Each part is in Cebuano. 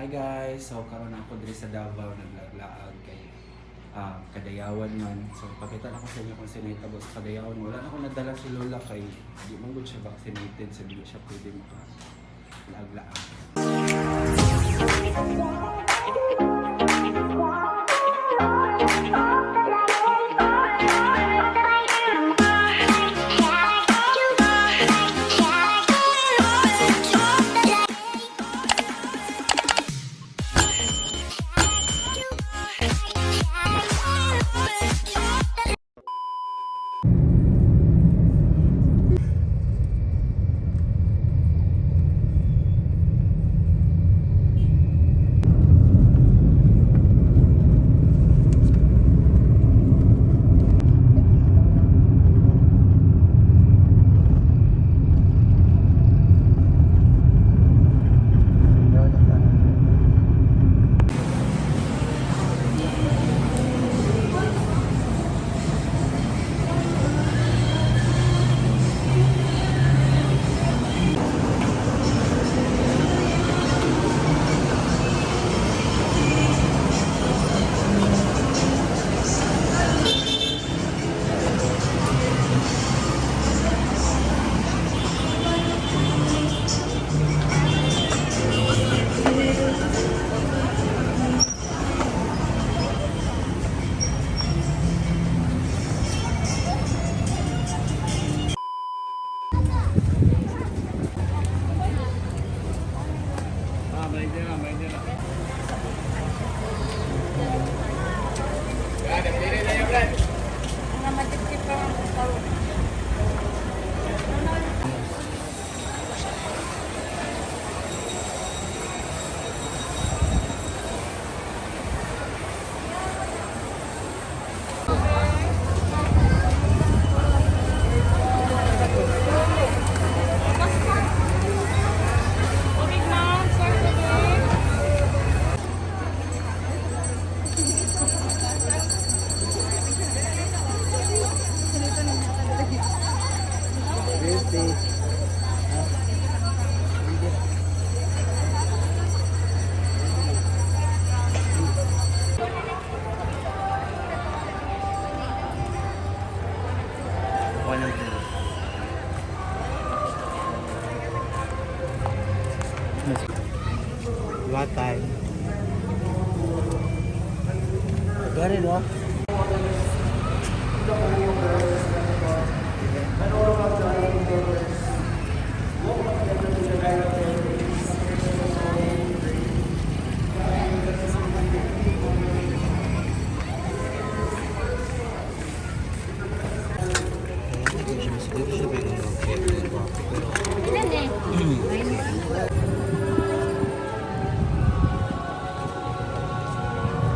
Hi guys! So karon ako diri sa Davao, naglaag-laag kay Kadayawan man. So pakita na ko sa inyo kung sino nahitabo sa Kadayawan. Wala na ako nadala si Lola kay di man gud siya vaccinated, so di siya pwede maka laag-laag. Tubig, ma'am. Sir, tubig. What time? Gari no?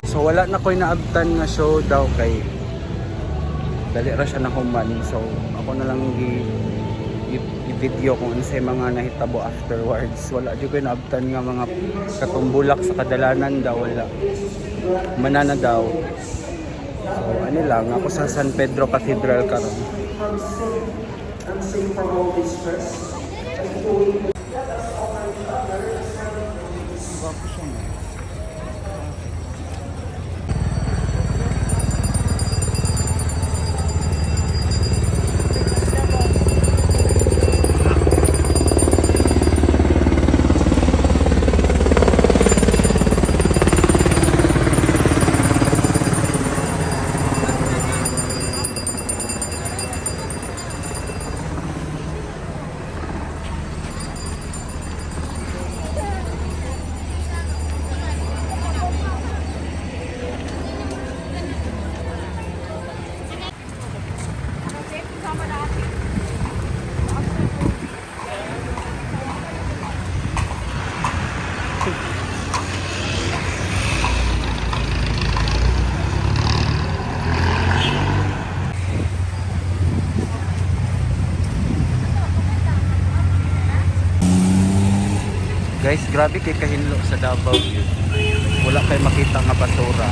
So wala na ko'y naabtan nga show daw kay dali ra siya na human. So ako na lang gi i-video kung ano sa mga nahitabo afterwards. Wala jud ko'y naabtan nga mga katumbulak sa kadalanan daw, wala. Manana daw. So ano lang, ako sa San Pedro Cathedral karon. Guys, grabe kay kahinlo sa Davao yun. Wala kay makita nga basura.